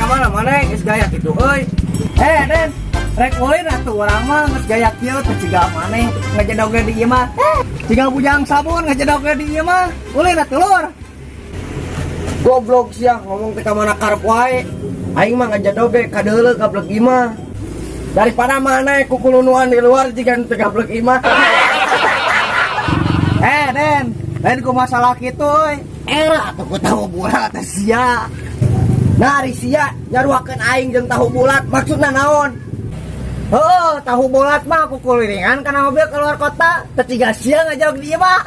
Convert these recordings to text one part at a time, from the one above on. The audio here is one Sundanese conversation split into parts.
mana mana geus gaya kitu euy. Eh, Den, rek ulin atuh urang mah geus gaya kieu teh ciga maneh ngajedog di ieu mah. Ciga bujang sabun ngajedog di ieu mah. Ulin atuh lur. Goblok sia ngomong teh ka mana karep wae. Aing mah ngajedog ge kadeuleu gablek imah. Daripada maneh kukulunuan di luar jiga teu gablek imah. Eh, Den, lain ku masalah kitu euy. Era atuh ku tahu bulat teh sia. Nah, ari sia nyaruakeun aing jeung tahu bulat maksudna naon? Oh, tahu bulat mah aku kulilingan karena mobil keluar kota. Teu ciga sia ngajak di ieu mah.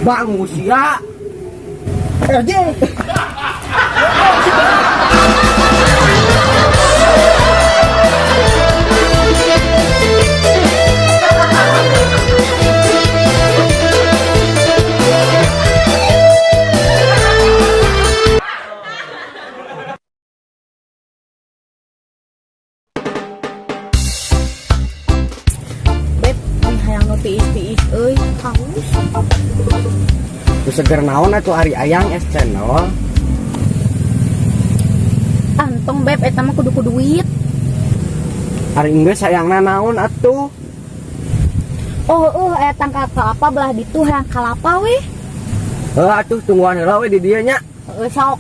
Bangu sia. Eh, jeung. Beb, ini hayang nu tiis-tiis euy, haus. Teu seger naon atuh ari ayang es cendol. Antong beb eta mah kudu ku duit. Ari geus hayangna naon atuh? Oh, aya tangkal kelapa belah ditu hayang kalapa weh. Heuh atuh tungguan heula we di dieu nya. Heuh sok.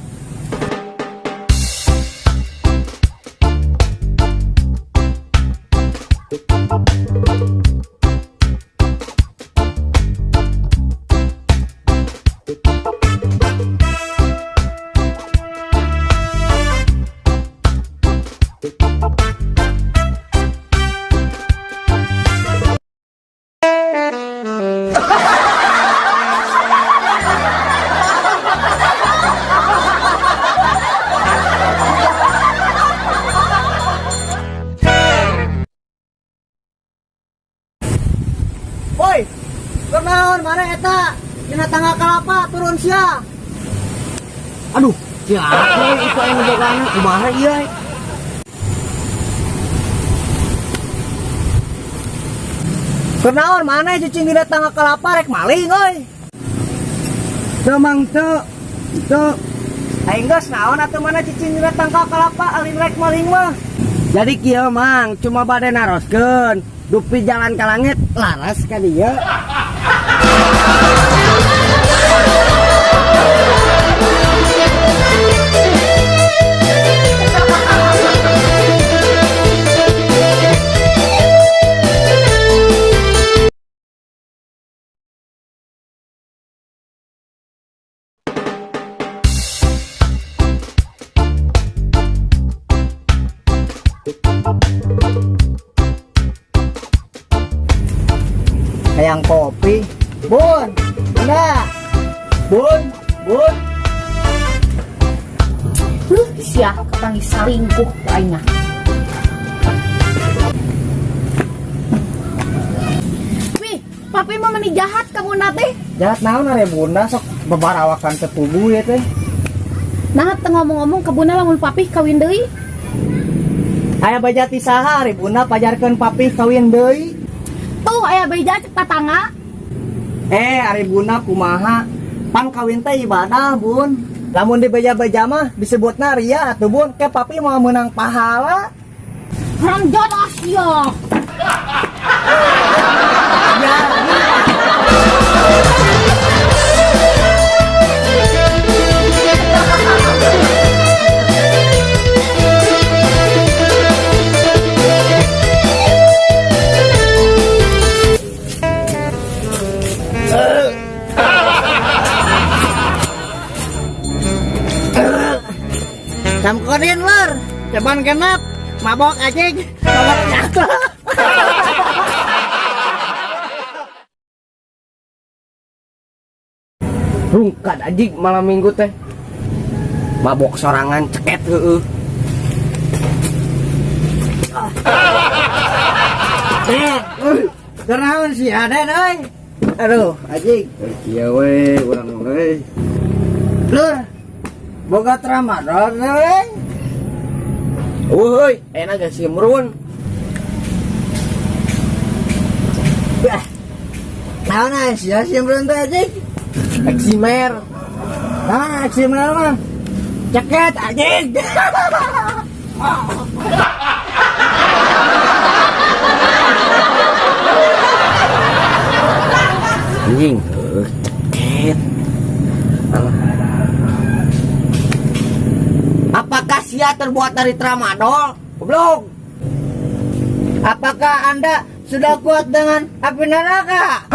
Woi, kunaon mana eta? Dina tangga kalapa turun sia. Aduh, cilaka itu aya nu bogana kumaha ieu? Kunaon mana cicing dina tangga kalapa rek maling euy. Teu mang teu. Teu. Aing geus naon atuh mana cicing dina tangga kalapa alin rek maling mah. Jadi kieu mang, cuma bade naroskeun. Dupi jalan ka langit laras ka dieu. Hayang kopi. Bun, bunda. Bun, bun. Huh, sia kapanggih salingkuh ku aing mah. Wih, papi mah meni jahat ka bunda teh. Jahat naon are bunda sok bebarawakan teu puguh ya teh. Nah, teu ngomong-ngomong ka bunda lamun papih kawin deui. Aya beja ti saha ari bunda pajarkeun papih kawin deui. Tuh aya beja cek tatangga. Eh, ari bunda kumaha? Pan kawin teh ibadah, Bun. Lamun dibeja-beja mah disebutna ria atuh Bun, ke papi mau menang pahala. Haram jodoh sia. Ya, Samkorin lur, ceban genep, mabok anjing, mabok jatuh. Rungkad anjing malam minggu teh. Mabok sorangan ceket heueuh. Eh, kunaon sih Aden euy? Aduh, anjing. Kieu we urang euy. Lur, boga tramadol euy. Euy, enak ge simrun. Bah. Naon aya sia simrun teh anjing? Eksimer. Naon eksimer mah? Ceket anjing. Anjing, ceket. Alah. Apakah sia terbuat dari tramadol? Goblok. Apakah Anda sudah kuat dengan api neraka?